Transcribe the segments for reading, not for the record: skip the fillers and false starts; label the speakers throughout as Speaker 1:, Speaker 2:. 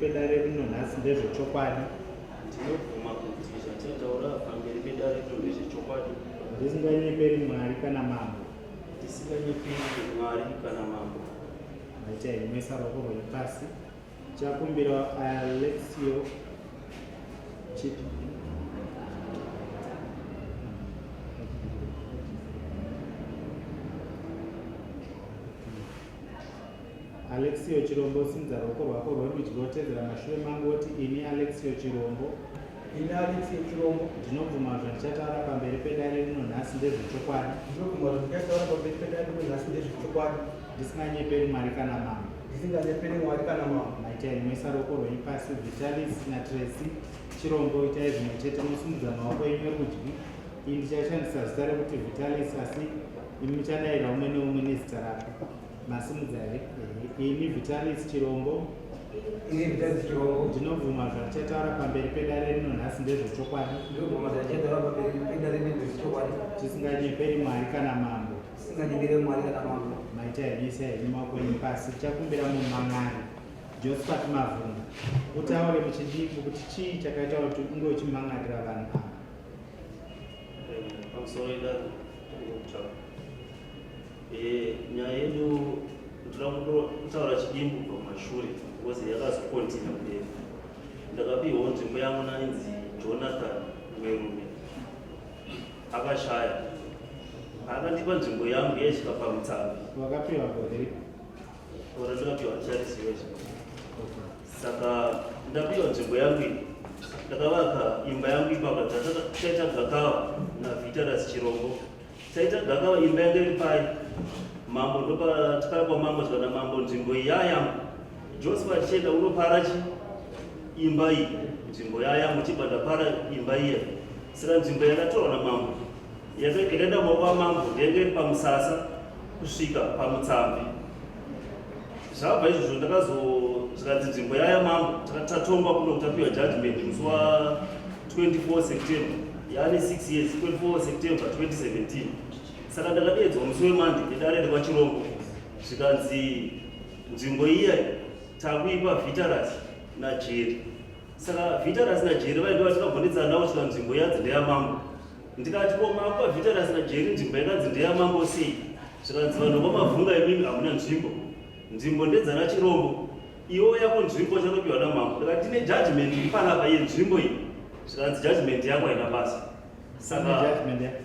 Speaker 1: pedare rino nhasi ndezvechokwadi.
Speaker 2: Ndinobvuma kuti zvandichataura pamberi pedare rino ndezvechokwadi.
Speaker 1: Ndisinganyeperi Mwari kana mambo.
Speaker 2: Ndisinganyeperi Mwari kana mambo.
Speaker 1: Maita henyu moisa ruoko rwenyu pasi. Chakumbira Alexio Chipi. Alexio Chirombo simudza ruoko rwako rwerudyi wotedzera mashure mangu woti ini Alexio Chirombo.
Speaker 3: Ini Alexio Chirombo.
Speaker 1: Ndinobvuma zvandichataura pamberi pedare rino nhasi ndezvechokwadi.
Speaker 3: Ndinobvuma zvandichataura pamberi pedare rino nhasi ndezvechokwadi.
Speaker 1: Ndisinganyeperi Mwari kana mambo.
Speaker 3: Ndisinganyeperi Mwari kana mambo.
Speaker 1: Maita henyu moisa ruoko rwenyu pasi Vitalis naTracy Chirombo itai zvimwe chete mosimudza maoko enyu erudyi. Ini ndichashandisa zita rekuti Vitalis asi imi muchadaira umwe neumwe nezita rako. Masimudza here? Ehe. Ini Vitalis Chirombo.
Speaker 3: Ini Vitalis Chirombo.
Speaker 1: Ndinobvuma zvandichataura pamberi pedare rino nhasi ndezvechokwadi.
Speaker 3: Ndinobvuma zvandichataura pamberi pedare rino ndezvechokwadi.
Speaker 1: Tisinganyeperi Mwari kana mambo.
Speaker 3: Tisinganyeperi Mwari kana mambo.
Speaker 1: Maita henyu isai henyu maoko enyu pasi. Tichakumbira mumhan'ari Josephat Mavhunga utaure muchidimbu kuti chii chakaita kuti unge uchimhan'arira vanhu ava.
Speaker 2: Pamusoro idare kutaura. Eh, nyaya yedu ndoda kutaura chidimbu kubva kumashure because yakazokontina kumberi. Ndakapihwa nzvimbo yangu nainzi Jonathan Mwerume akashaya akandipa nzvimbo yangu yaisvika pamutsambi.
Speaker 1: Wakapiwa gore ripi?
Speaker 2: Gore ndakapiwa ndichariziva izvo. Saka ndapiwa nzvimbo yangu iyi ndakavaka imba yangu ipapa taita gakava naVitaras Chirombo Taita gakava imba yange iri pai mambo ndopa tikaya kwamambo zvikana mambo nzvimbo iyi yayangu Joseph achienda unopara chi imba iyi nzvimbo yayangu chibva ndapara imba iya saka nzvimbo yakatorwa namambo yakaenda maoko amambo ndenge iri pamusasa kusvika pamutsamvi Zvabva izvozvo ndakazo zvikanzi nzvimbo yaya mambo tatongwa kuno tapiwa judgment musi wa 24 September yaane 6 years 24 September 2017 saka ndakadeedzwa musi wemande nedare rekwaChirombo zvikanzi nzvimbo iya takuipa Vitaras naJerry saka Vitaras naJerry vainge vatikabvondedzana navo svika nzvimbo yanzi ndeyamambo Ndikati ko makupa Vitaras naJerry nzvimbo yakanzi ndeyamambo sei? Zvikanzi vanhu vamavhunga imimi hamuna nzvimbo. Nzvimbo ndedzana Chirombo. Iwe yako nzvimbo chanopiwa namambo. Ndikati tine judgment iri panapa yenzvimbo iyi. Zvikanzi judgment yako haina basa. Saka
Speaker 1: judgment yako.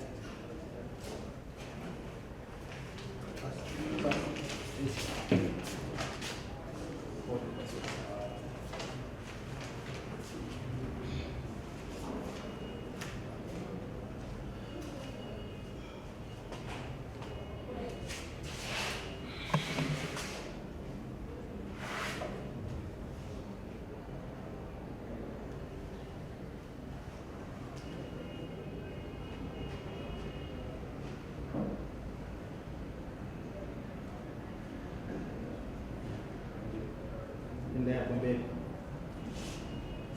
Speaker 1: Endai kumberi.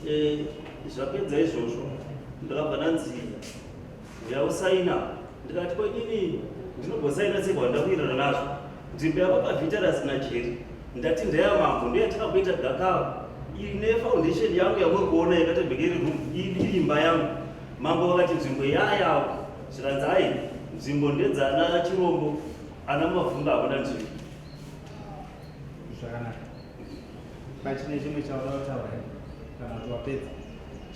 Speaker 2: Eh, zvapedza izvozvo ndakabva ndanzi uya usaina ndikati ko ini ndinogosaina sei kwandakuirana nazvo nzvimbo yababa vitaras najeri ndati ndeyamambo ndoyatakakuita gakava ine foundation yangu yamuri kuona yakatembeke iri room iri imba yangu mambo vakati nzvimbo yayawo zvikanzi ai nzvimbo ndedzana chirombo ana mavhunga hakuna nzvimbo
Speaker 1: Zvakanaka. Pachine chimwe chauda kutaura here? Kana kuti wapedza?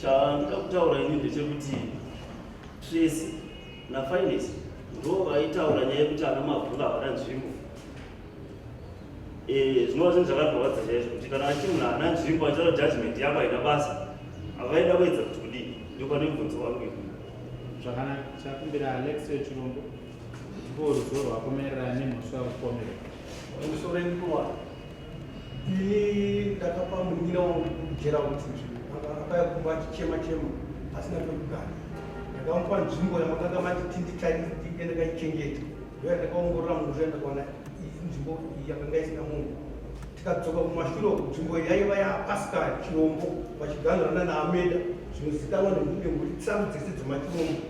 Speaker 2: Chandoda kutaura ini ndechekuti Tracy naFinesi ndo vaitaura nyaya yekuti ana Mavhunga havana nzvimbo. Eh, zvinova zvinhu zvakandirwadza chaizvo kuti kana achi munhu haana nzvimbo achitaura judgment yako haina basa avaida kuedza kuti kudii ndopane mubvunzo wangu ini.
Speaker 1: Zvakanaka. Chakumbira Alexio Chirombo. Ndipo ruzivo rwako maererano nemhosva yekupomerwa.
Speaker 3: Pamusoro mukuru ini ndakapa munin'ina wangu Gerald nzvimbo akauya kumba achichema chema asina pekugara. Ndakamupa nzvimbo yamakanga manditi nditarise ndakaichengeta ndoyandakaongorora musha ndakaona nzvimbo iyi yakanga isina munhu. Tikadzoka kumashure uku nzvimbo iyi yaiva yaPascal Chirombo vachiganhurana naAmeda zvinozikanwa nemhuri tsaru dzese dzemachirombo.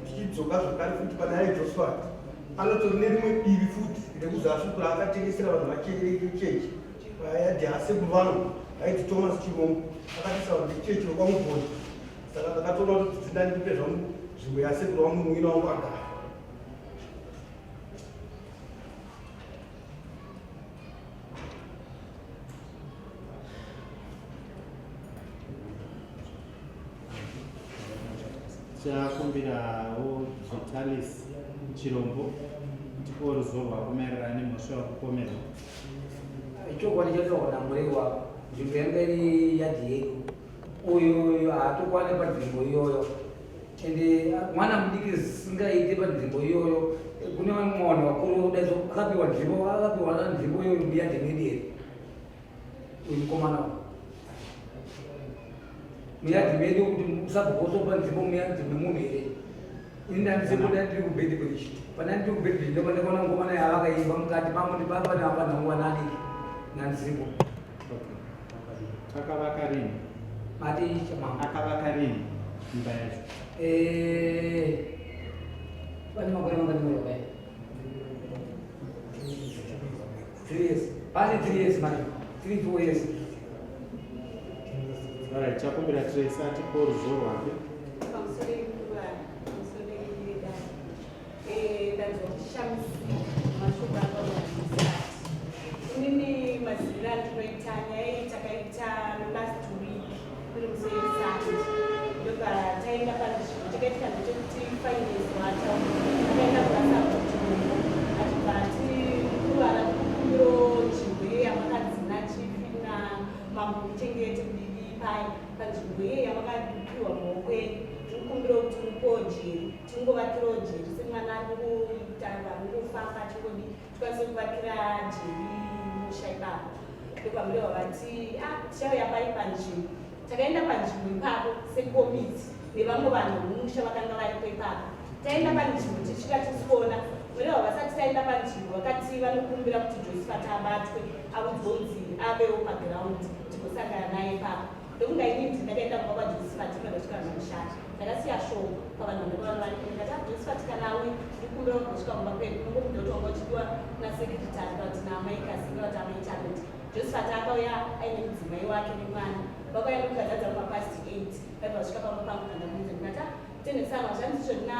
Speaker 3: Tichidzoka zvakare futi pana Josephat. Anotori nerimwe divi futi rekuzasi uku raakatengesera vanhu vachechi vayadhi asekuru vangu vaiti Thomas Chirombo akatisa vanhu vechechi vekwaMugoni. Saka ndakatoona kuti dzindandipe zvangu nzvimbo yasekuru vangu muina wangu agara.
Speaker 1: Tichakumbirawo Vitalis Chirombo tipiwo ruzivo rwako maererano nemhosva yakupomerwa.
Speaker 4: Ichokwadi chataurwa naMurewa, nzvimbo yanga iri yadhi yedu. Uyu uyu haatokwane panzvimbo iyoyo ende mwana mudiki zvisingaite panzvimbo iyoyo. Kune vamwe vanhu vakuru daizo akapiwa nzvimbo akapiwa nzvimbo iyoyo muyadhi medu here uyu mukomana uyu muyadhi medu kuti usabhokosopa nzvimbo muyadhi memunhu here ini ndandisekuda ndiri kuBeitbridge pana ndiri kuBeitbridge ndopandakaona mukomana yavakaimba mukati mambo ndibaba napa nanguva nadiki nandisipo.
Speaker 1: Akavaka rini?
Speaker 4: Mati chamambo.
Speaker 1: Akavaka rini imba yacho?
Speaker 4: Pane makore mangani mureva? 3 years. Pane 3 years manje. 3, 4 years.
Speaker 1: Alright, chakumbira Tracy atipewo ruzivo rwake.
Speaker 5: Pamusoro yenguva, pamusoro yedare, ndanzwa kushamisika mashoko akawanisa. Inini maziviro andinoita nyaya iyi, takaita last week iri musi weSunday, ndobva taenda panzvimbo. Chakaitika ndechekuti finance wacho akaenda kunasakuchirombo achibva ati, "Mukuru, kukumbiro nzvimbo iye yamakadzina chief namambo muchengete kudidi pai panzvimbo iye yamakapiwa maoko enyu. Tiri kukumbira kuti mupewo jeri, tingovakirawo jeri semwana ari kungoita ari kungofamba achingodi tikwanise kuvakira jeri musha ipapo." Ndokwamureva vati, "Ah, tichauya pai panzvimbo." Takaenda panzvimbo ipapo sekomiti nevamwe vanhu vomusha vakanga varipo ipapo. Taenda panzvimbo, tichisvika tichiona mureva vasati taenda panzvimbo vakati vanokumbira kuti Josephat abatwe audzonzi avewo paground tigosangana naye ipapo. Ndokunga inini ndakaenda kumba kwaJosephat ndikandosvika vanhu vamushata. Ndakasiya shoko pavanhu vandakaona varipo, ndikati, "Ah, Josephat kana auya, ndikumbira kugosvika kumba kwedu, unongomuda kuti wanga uchidiwa nasekretary kana kuti naamai Kasinga kuti amai Talent." Josephat akauya aine mudzimai wake nemwana. Vakauya ndokukadzadza mumapast 8 vaibva vasvika pamba pangu. Kandabvunza ndikati, "Ah, tengesana zvanzi zvona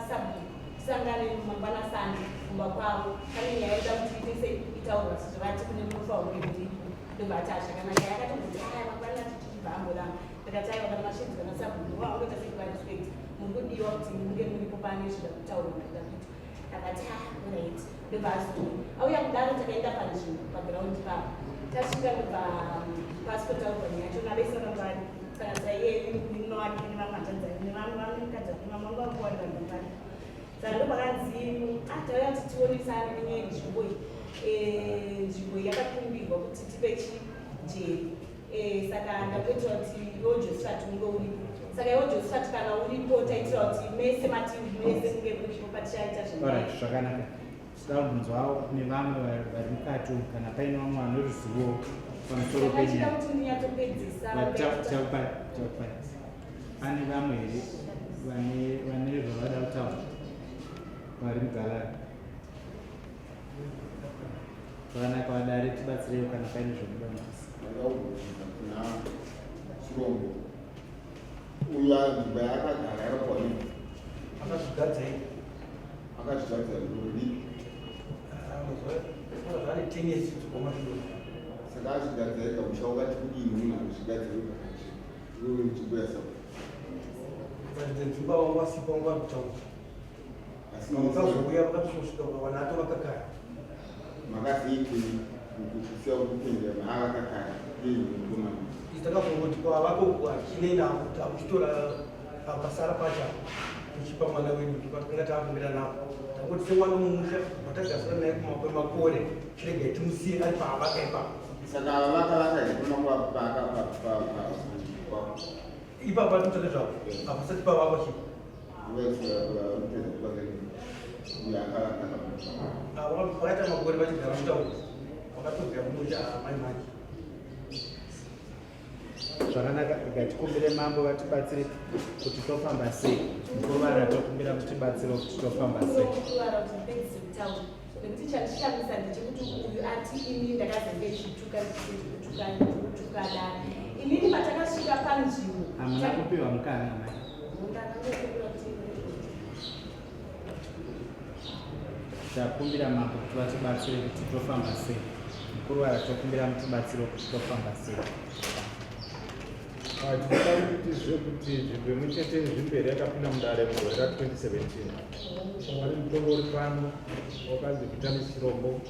Speaker 5: sabhuku tisangane mangwana Sunday kumba kwavo, pane nyaya ida kuti iite sei itaurwa sezvo vati kune mufa hunge muripo." Ndobva ati, "Zvakanaka." Yakatomboti, "Aya, mangwana tichibva amboramba." Ndikati, "Aiwa, kana mashidzwa nasabhuku wangoita sekuvarespect, muri kudiwa kuti munge muripo pane zvida kutaurwa zvida kuitwa." Akati, "Ah, right." Ndobva azouya. Auya kudaro, takaenda panzvimbo paground papo. Tasvika, ndobva pasikotaurwa nyaya yacho navese vakanga varipo, saka saiye munin'ina wake nevamwe hanzvadzi ake nevamwe vamwe mukadzi wake vamwe vanga vakuwari vanhu varipo. Saka ndopakanzi, "Ah, tauya kuti tionesane nenyaya yenzvimbo iyi. Nzvimbo iyi yakakumbirwa kuti tipe chijeri. Saka ndakuitira kuti iwo Josephat unge uripo. Saka iwo Josephat kana uripo, taitira kuti mese mati mese munge muripo patichaita
Speaker 1: Alright, zvakanaka. Tinoda kubvunzwawo nevamwe vari mukati umu kana paine vamwe vane ruzivo pamusoro
Speaker 5: Ndachida
Speaker 1: penyaya.
Speaker 5: kuti ndinyatsopedzisa.
Speaker 1: Chakupai, chakupai. Pane vamwe here vane zvavada kutaura vari mugallery? Zvakanaka, vadare, tibatsireiwo kana paine zvokuda mutisi.
Speaker 6: Ndakabvunza kuna Chirombo uyu, nzvimbo yaakagara yakapiwa nei?
Speaker 3: Akazvigadza iye.
Speaker 6: Akazvigadza gore ripi?
Speaker 3: Zvane 10 years kumashure.
Speaker 6: Saka azvigadza ega, musha wakati kudini munhu akuzvigadza ega iwewe nzvimbo yasabhuku?
Speaker 3: Varidzi nzvimbo avo vasipo, vanga vari kutaura.
Speaker 6: Asi
Speaker 3: vakazouya vakatosvika vakawana atovakakara.
Speaker 6: Makazoitei kusiya kutendera maavakakara iye mukomana?
Speaker 3: Isu takazongoti kwavako hachinei navo, kuti akuchitora pasara pacho tichipa mwana wedu patakanga taakumbira navo. Tangoti semwana mumusha watagarisana naye kwemakore, chiregai timusiye ari paavaka ipapo.
Speaker 6: Saka ava vakavaka here pamakwapaka?
Speaker 3: Ipapo atinoita nezvavo hapasati pavakwa chii.
Speaker 6: Uyo akavaka?
Speaker 3: Vakaita makore vachigara mutauni, vakatobvira mumusha mai manje.
Speaker 1: Zvakanaka, rega tikumbire mambo vatibatsire kuti tofamba sei. Mukuru tokumbira mutibatsire kuti tofamba sei.
Speaker 5: Kuvara kuti ndipedzise kutaura nekuti chandishamisa ndechekuti uyu ati ini ndakazenge ndichituka, ndichituka, ndikutuka dare. Inini patakasvika panzvimbo
Speaker 1: Hamuna kupiwa mukana, amai.
Speaker 5: Ndakangokumbira kuti
Speaker 1: Takumbira mambo kuti vatibatsire kuti tofamba sei. Mukuru vara, tokumbira mutibatsire kuti tofamba sei.
Speaker 7: Tinoda kuti tizive kuti nzvimbo imwe chete zvimberi yakapinda mudare mugore ra2017. Wari mutongo uri pano wakanzi Vitalis Chirombo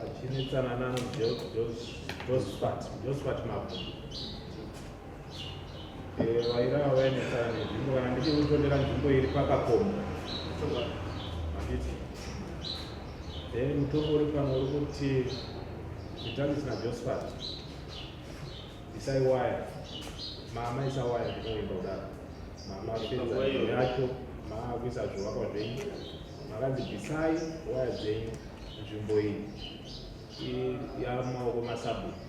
Speaker 7: achinetsana nano Josphat Mabvu. Vairava vainetsana nenzvimbo, kana ndichikutondera nzvimbo iri pakakomo, handiti? Then mutongo uri pano uri kuti Vitalis naJosphat isai waya, mama isa waya, ndinoimba kudaro mama pedza yacho, maakuisa zvivakwa zvenyu, makanzi bvisai waya dzenyu, nzvimbo iyi yamumaoko masabhuku,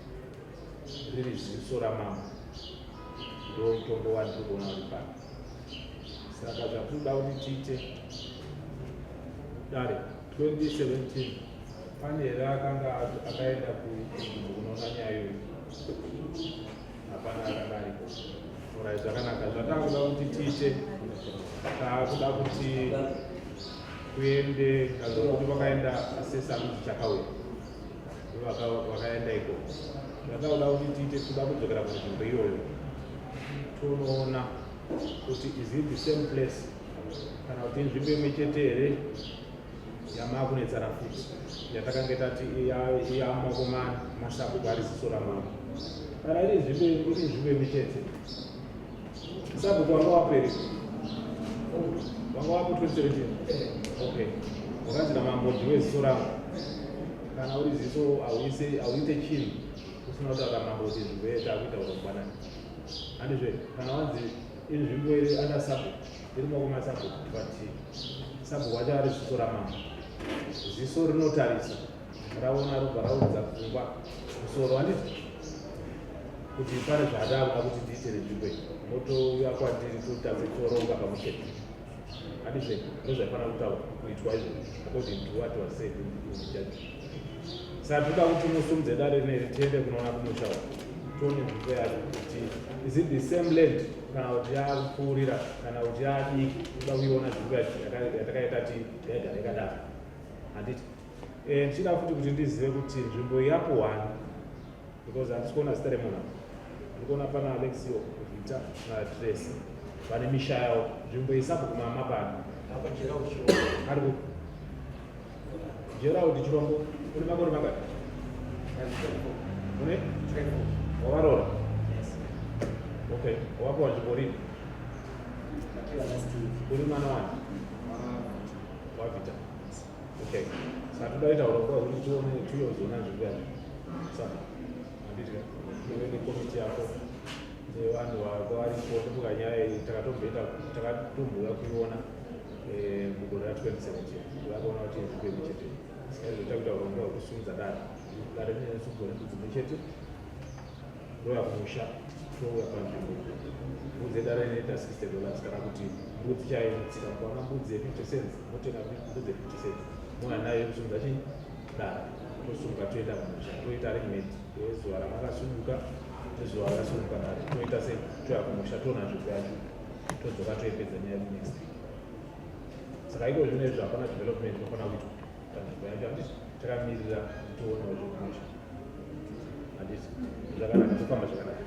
Speaker 7: riri ziso ramambo. Ndo mutongo wandiri kuona uri pano. Saka zvatinoda kuti tiite dare, 2017 pane here akanga akaenda kunzvimbo kunoona nyaya iyoyo? Hapana akanga ariko. Alright, zvakanaka. Zvatakuda kuti tiite, taakuda kuti kuende kuti vakaenda assessor anonzi Chakauya, vakaenda ikoko. Zvatakuda kuti tiite, toda kudzokera kunzvimbo iyoyo, tonoona kuti is it the same place kana kuti inzvimbo imwe chete here yamaakunetsana futi yatakange tati yamaoko masabhuku ari ziso ramambo. Kana iri nzvimbo, iri nzvimbo imwe chete, sabhuku wanga wapo here? Wanga wapo 2017? Okay, wakanzi namambo, "Ndiwe ziso rangu." Kana uri ziso, hauite chinhu usina kutaura mambo kuti nzvimbo iyo takuita urongwanani, handizve? Kana wanzi inzvimbo iri under sabhuku, iri maoko masabhuku, but sabhuku wacho ari ziso ramambo, ziso rinotarisa, raona, robva raudza pfungwa musoro, handiti, kuti pane zvaadakuda kuti ndiite nenzvimbo iyi, motouya kwandiri, totadze toronga pamwe chete, handizve? Ndozvaifanira kutaura kuitwa izvo according to what was said in the judge. Saka toda kuti musumudze dare rineri, tiende kunoona kumusha uko, tione nzvimbo yacho kuti is it the same land kana kuti yakupfuurira kana kuti yadiki. Toda kuiona nzvimbo yacho yatakaita ti yaigara yakadaro, handiti? Ndichida futi kuti ndizive kuti nzvimbo iyi yapo one, because handisi kuona zita remunhu apa. Ndiri kuona pana Alexio, Vita naTracy vane misha yavo. Nzvimbo iyi sabhuku mama pano
Speaker 3: Apa Gerald Chirombo.
Speaker 7: Ari kupi Gerald Chirombo? Une makore mangani? Une wavarora? Okay, wapiwa nzvimbo rini? Uri mwana wani waVita? Okay, saka toda kuita urongwa hwekuti tione, tiyozoona nzvimbo yacho. Saka handiti uve nekomiti yako nevanhu vako varipo. Ndofunga nyaya iyi takatomboita, takatombouya kuiona mugore ra2017, vakaona kuti nzvimbo imwe chete. Saka izvo takuita urongwa hwekusumudza dare. Dare rine sumudza nembudzi imwe chete, touya kumusha, touya panzvimbo. Mbudzi yedare inoita $60, kana kuti mbudzi chaiyo inotsika. Mukaona mbudzi ye50 cents, motenga mbudzi ye50 cents, mouya nayo yekusumudza chii dare. Tosunga, toenda kumusha, toita arrangement yezuva ramakasununguka nezuva rakasununguka dare. Toita sei? Touya kumusha, toona nzvimbo yacho, todzoka, toipedza nyaya yedu next week. Saka iko zvino izvi hapana development inofanira kuitwa panzvimbo yacho, handiti? Takamirira tionawo zvekumusha, handiti? Zvakanaka, tofamba zvakanaka.